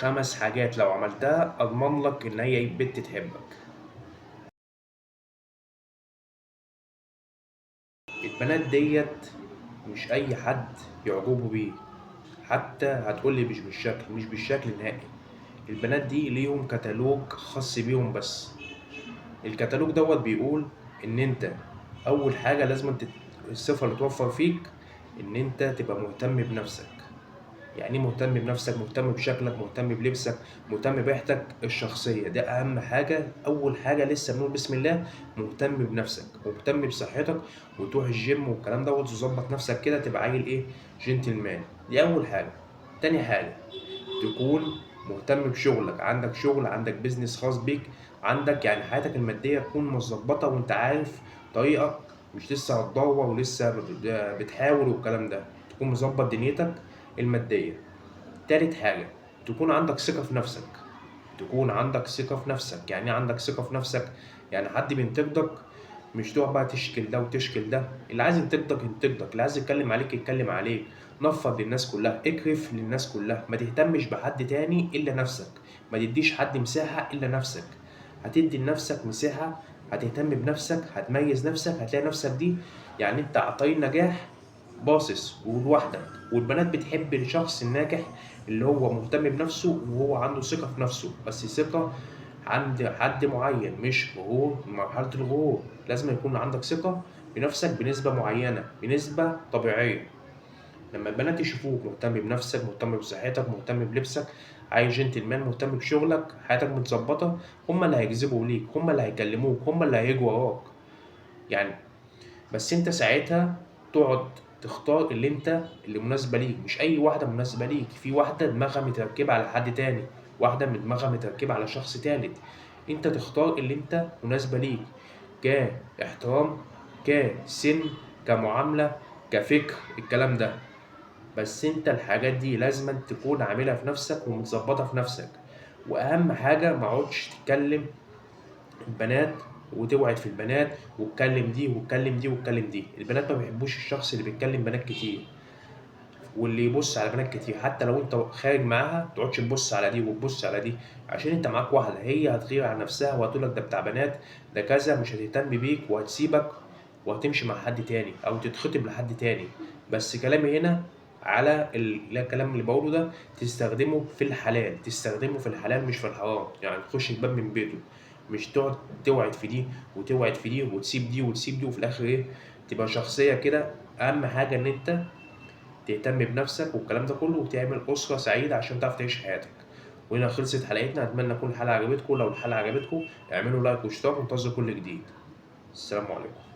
5 حاجات لو عملتها اضمن لك ان اي بنت تحبك. البنات ديت مش اي حد يعجبه بيه، حتى هتقولي مش بالشكل، مش بالشكل نهائي. البنات دي ليهم كتالوج خاص بيهم بس. الكتالوج دوت بيقول ان انت اول حاجة لازم الصفة اللي توفر فيك ان انت تبقى مهتم بنفسك. يعني ايه مهتم بنفسك؟ مهتم بشكلك، مهتم بلبسك، مهتم بريحتك الشخصية. ده اهم حاجة. اول حاجة لسه بنقول بسم الله، مهتم بنفسك ومهتم بصحتك وتروح الجيم والكلام دوت وتظبط نفسك كده، تبقى عيل ايه؟ جنتلمان. دي اول حاجة. تاني حاجة تكون مهتم بشغلك، عندك شغل، عندك business خاص بيك، عندك يعني حياتك المادية تكون متظبطة وانت عارف طريقك، مش لسه هتدور ولسه بتحاول والكلام ده، تكون مظبط دنيتك المادية. تالت حاجة تكون عندك ثقة في نفسك. تكون عندك ثقة في نفسك. يعني ايه عندك ثقة في نفسك؟ يعني حد بينتقدك مش تقعد بقى تشكل ده وتشكل ده، اللي عايز ينتقدك ينتقدك، اللي عايز يتكلم عليك يتكلم عليك، نفض للناس كلها، اكرف للناس كلها، ما تهتمش بحد تاني إلا نفسك، ما تديش حد مساحة إلا نفسك. هتدي لنفسك مساحة، هتهتم بنفسك، هتميز نفسك، هتلاقي نفسك دي يعني انت على طريق نجاح باصص ولوحدك. والبنات بتحب الشخص الناجح اللي هو مهتم بنفسه وهو عنده ثقة في نفسه، بس ثقة عند حد معين، مش غرور، مرحلة الغرور. لازم يكون عندك ثقة بنفسك بنسبة معينة، بنسبة طبيعية. لما البنات يشوفوك مهتم بنفسك، مهتم بصحتك، مهتم بلبسك، عايش جنتلمان، مهتم بشغلك، حياتك متظبطة، هما اللي هيجذبوا ليك، هما اللي هيكلموك، هما اللي هيجوا وراك. بس انت ساعتها تقعد تختار اللي انت اللي مناسبة ليك، مش اي واحدة مناسبة ليك. في واحدة دماغها متركبة على حد تاني، واحدة من دماغها متركبة على شخص تالت. انت تختار اللي انت مناسبة ليك، كاحترام، كسن، كمعاملة، كفكر، الكلام ده. بس انت الحاجات دي لازم تكون عاملها في نفسك ومتظبطة في نفسك. واهم حاجة ما اقعدش تتكلم البنات وتوعد في البنات وتكلم دي وتكلم دي وتكلم دي. البنات ما بيحبوش الشخص اللي بيتكلم بنات كتير واللي يبص على بنات كتير. حتى لو انت خارج معاها ما تقعدش تبص على دي وتبص على دي، عشان انت معاك واحدة هي هتغير على نفسها وهتقول لك ده بتاع بنات، ده كذا، مش هتهتم بيك وهتسيبك وهتمشي مع حد تاني او تتخطب لحد تاني. بس كلامي هنا على الكلام اللي بقوله ده تستخدمه في الحلال، تستخدمه في الحلال مش في الحرام. يعني تخش الباب من بيته، مش تقعد توعد في دي وتوعد في دي وتسيب دي وتسيب دي وفي الاخر ايه تبقى شخصية كده. اهم حاجة ان انت تهتم بنفسك والكلام ده كله، وتعمل أسرة سعيدة عشان تعرف تعيش حياتك. وهنا خلصت حلقتنا، أتمنى تكون الحلقة عجبتكم. لو الحلقة عجبتكم اعملوا لايك واشتراك وانتظروا كل جديد. السلام عليكم.